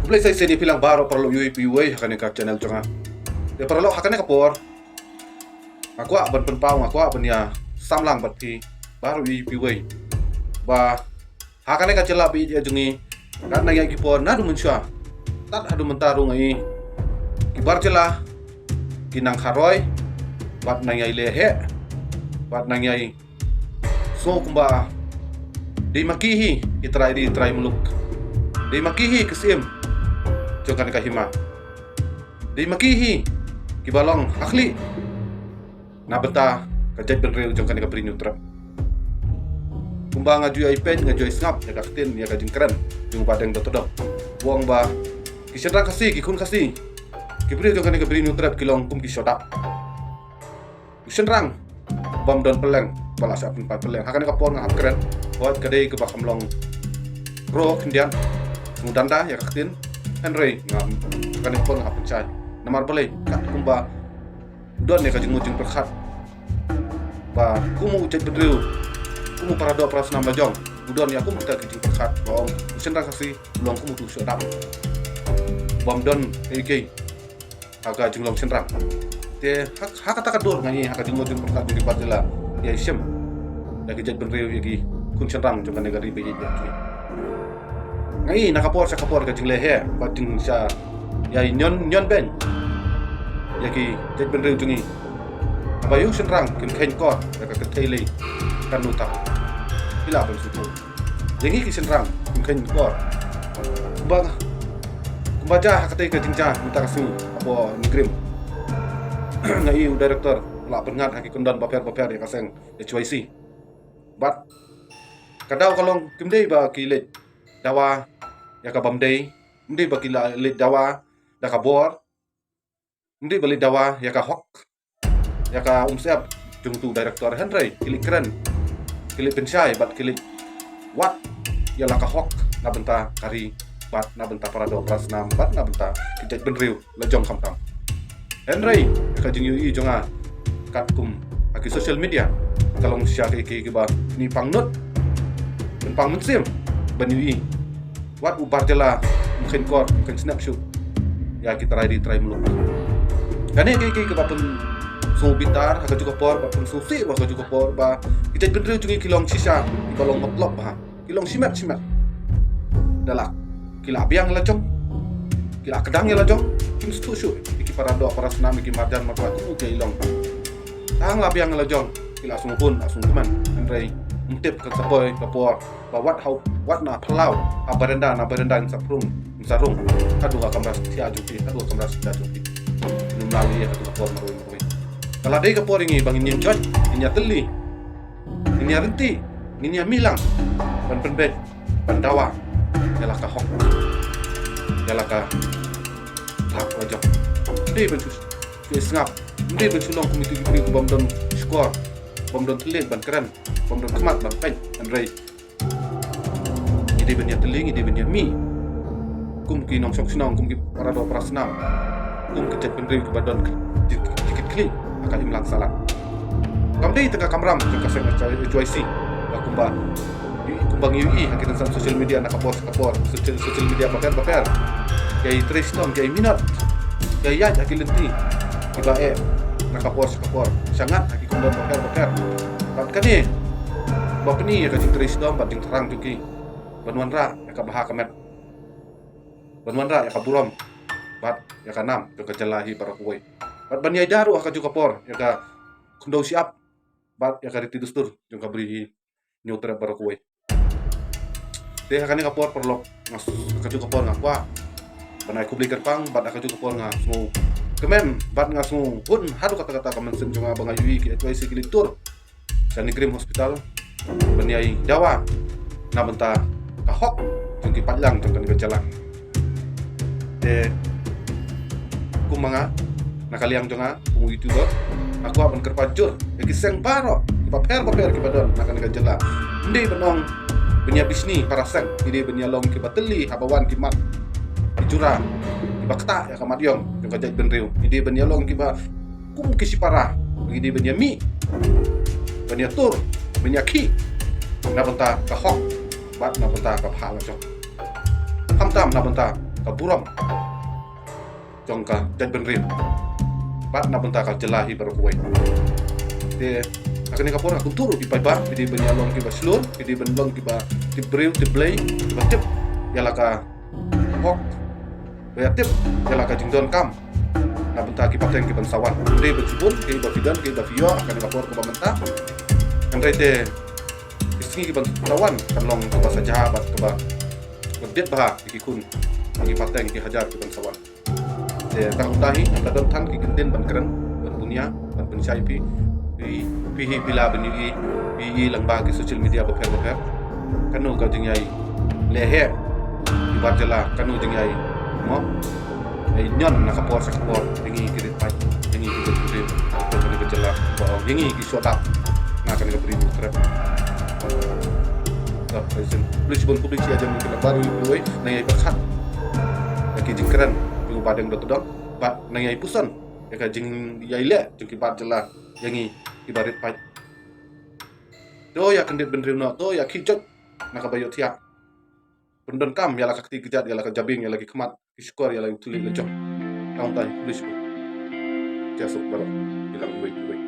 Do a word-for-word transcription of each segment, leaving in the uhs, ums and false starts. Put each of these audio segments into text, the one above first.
Khublei sa shisien ïa phi lang baroh paralok iwei pa iwei ha kane ka channel jong nga. Te paralok, ha kane ka por nga kwah ban pynpaw, nga kwah ban ïa samlang bad phi baroh iwei pa iwei ba ha kane ka jylla ba ïeit jong ngi, kat nang ïa ki por naduh mynshuwa tad haduh mynta ruh nga i ki bar jylla ki nang kharoi bad nang ïai leh heh bad nang ïai sngew kumba dei ma ki hi ki trai ri trai muluk, dei ma ki hi ki syiem jong kane ka hima, dei ma ki hi kiba long ha khlieh na bynta ka jaitbynriew jong kane ka Bri Hynñiewtrep. Kumba nga ju ïai peit, nga ju ïai sngap ïa ka ktien, ïa ka jingkren jong u Bah Deng Dotodok, u ong ba ki shynrang Khasi, ki khun Khasi, ki briew jong kane ka Bri Hynñiewtrep ki long kum ki shodap. U shynrang bym don pylleng ba la shah pynpaw pylleng. Ha kane ka por nga hap kren, hooid ka dei kaba kham long roi khyndiat, sngewdanda ïa ka ktien, hynrei nga, ha kane ka por nga hap pynshai. Namar balei? Kat kumba u don ïa ka jingmut jingpyrkhat ba kum u jaitbynriew, kum u paradoh parasnam la jong, u don ïa kum kita ki jingpyrkhat ba ong u shynrang Khasi u long kum utu u shodap bym don kaei kaei ha ka jinglong shynrang. Te ha, ha kata ka dur nga i ha ka jingmut jingpyrkhat jong ki bar jylla ïa i shim ïa ki jaitbynriew, ïa ki khun shynrang jong kane ka ri ba ïeit jong ngi. Nga i na ka por sha ka por ka jingleh heh bad jingshah ïa i nion nion beiñ ïa ki jaitbynriew jong ngi. Haba ïa u shynrang kim kheiñ kor ïa ka kynthei lei, kan nangta phi lah ban sngewthuh. Ïa ngi ki shynrang kim kheiñ kor. Kumba, kumba jia ha katei ka jingjia mynta ka sngi hapoh NEIGRIHMS, nga i u director la pynngat ha ki kyndon bapher bapher ïa ka seng H Y C. Bad ka daw ka long kim dei ba ki leit dawa ïa ka bym dei, ym dei ba ki la leit dawa da ka bor, ym dei ba leit dawa ïa ka hok, ïa ka umsyep jong utu u director, hynrei ki leit kren, ki leit pynshai bad ki leit wad ïa la ka hok na bynta ka ri bad na bynta paradoh parasnam bad na bynta ki jaitbynriew la jong khamtam. Hynrei ïa ka jingïohi jong nga katkum ha ki social media ka long shisha kaei kaei kaba ngi pang nud, pang mynsiem ban ïohi wat u bar jylla um kheiñ kor, um kheiñ snep shuh ïa ki trai ri trai muluk. Kane kaei kaei kaba pynsngewbitar ha kajuh ka por, ba pynsngewsih ha kajuh ka por ba ki jaitbynriew jong ngi ki long shisha kiba long matlop bha, ki long shimet shimet. Da la ki la biang ïa la jong, ki la kdang ïa la jong, kim sngewthuh shuh ïa ki paradoh parasnam, ïa ki marjan marpa kum u ki long. Tang la biang ïa la jong ki la sngewhun, la sngewkmen, hynrei ym tip kan sa poi ka por ba wat ha, wat na phyllaw, ha barenda, na barenda ngin sa prung, ngin sa rung haduh ka kamra stia jong phi, haduh ka kamra stia jong phi. Ngim lah leh ïa ka, haduh ka por marwei marwei. Ka la dei ka por ïa ngi ba ngin ïeng joit, ngin ïatylli, ngin ïaryntih, ngin ïamih lang ban pynbeit, ban dawa ïa la ka hok, ïa la ka hok la jong. Ym dei ban shu, shu sngap, ym dei ban shu long kum ïa ki briew bym don shkor, bym don thylliej ban kren, bym don khmat ban peit, hynrei ngi dei ban ïatylli, ngi dei ban ïamih kum ki nongshong shnong, kum ki paradoh parasnam, kum ki jaitbynriew kiba don ki, ki, ki kit khlieh ha ka imlang sahlang. Kam dei tang ka kamram jong ka seng H Y C ba kumba, kumba ngi ïohi ha ki rynsan social media na ka por sha ka por, social, social media bapher bapher. Ki ïai trei shitom, ki ïai minot, ki ïai ïaid ha ki lynti kiba eh na ka por sha ka por, sha ngat ha ki kyndon bapher bapher. Bad kane ba pyni ïa ka jingtrei shitom bad jingthrang jong ki ban wanrah ïa ka bha ka met, ban wanrah ïa ka burom bad ïa ka nam jong ka jylla hi baroh kawei, bad ban ïai da ruh ha kajuh ka por ïa ka khyndew shyiap bad ïa ka riti dustur jong ka Bri Hynñiewtrep baroh kawei. Te ha kane ka por paralok, nga s-, ha kajuh ka por nga kwah ban ai khublei kyrpang, bad ha kajuh ka por nga sngewkmen bad nga sngewhun haduh katta katta ka mynsiem jong nga ba nga ïohi ki H Y C ki leit tur sha NEIGRIHMS Hospital ban ïai dawa na bynta ka hok jong ki paidlang jong kane ka jylla. Te kum ma nga, na ka liang jong nga kum u YouTuber, nga kwah ban kyrpad jur ïa ki seng baroh kiba pher bapher kiba don na kane ka jylla. Ym dei ban ong ban ïa bishni para seng, ngi dei ban ïa long kiba tylli haba wan ki mat ki jura, kiba ktah ïa ka mat ïong jong ka jaitbynriew. Ngi dei ban ïa long kiba kum ki shipara, ngi dei ban ïa mih, ban ïa tur, ban ïa khih na bynta ka hok bad na bynta ka bha la jong. Khamtam na bynta ka burom jong ka jaitbynriew bad na bynta ka jylla hi baroh kawei. Te ha kane ka por nga kyntu ruh ïa phi paidbah, phi dei ban ïa long kiba shlur, phi dei ban long kiba tip briew tip Blei, kiba tip ïa la ka hok, ba ïa tip ïa la ka jingdonkam na bynta ki pateng ki ban sa wan. Dei ba jubun kiba phi don, kiba phi ïoh ha kane ka por kaba mynta. Hynrei te ki sngi ki ban sa wan kan long kaba sa jia bad kaba kordit bha ïa ki khun, ïa ki pateng, ïa ki hajar ki ban sa wan. Te tang kumta hi, ym don than ki kyntien ban kren, ban bunia, ban pynshai phi. Phi, phi hi phi lah ban ïohi, phi ïohi lyngba ki social media bapher bapher. Kano ka jingïai leheh ki bar jylla, kano jingïai mo, ïai ñion na ka por sha ka por ïa ngi ki rit paid, ïa ngi ki rit paid, ïa ngi ki jylla, ba ong ïa ngi ki shuwa dap na kane ka bri Hynñiewtrep. Khublei shibun, khublei shihajar ngi ki rit paid, uwei uwei nang ïai pyrkhat ïa ki jingkren jong u Bah Deng Dohtdong bad nang ïai puson ïa ka jingïaileh jong ki bar jylla ïa ngi ki ba rit paid. To ïa kyndit bynriew noh, to ïa khih joit na kaba ïohthiah. Pyndonkam ïa la ka kti kjat, ïa la ka jabieng, ïa la ki khmat ki shkor, ïa la u thylliej la jong. Tang kumta hi, khublei shibun. Te suk baroh, phi lang iwei iwei.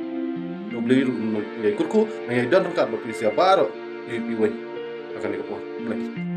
U Blei ruh un ïai kyrkhu, nang ïai don ryngkat bad phi sha baroh iwei iwei ha kane ka por. Khublei.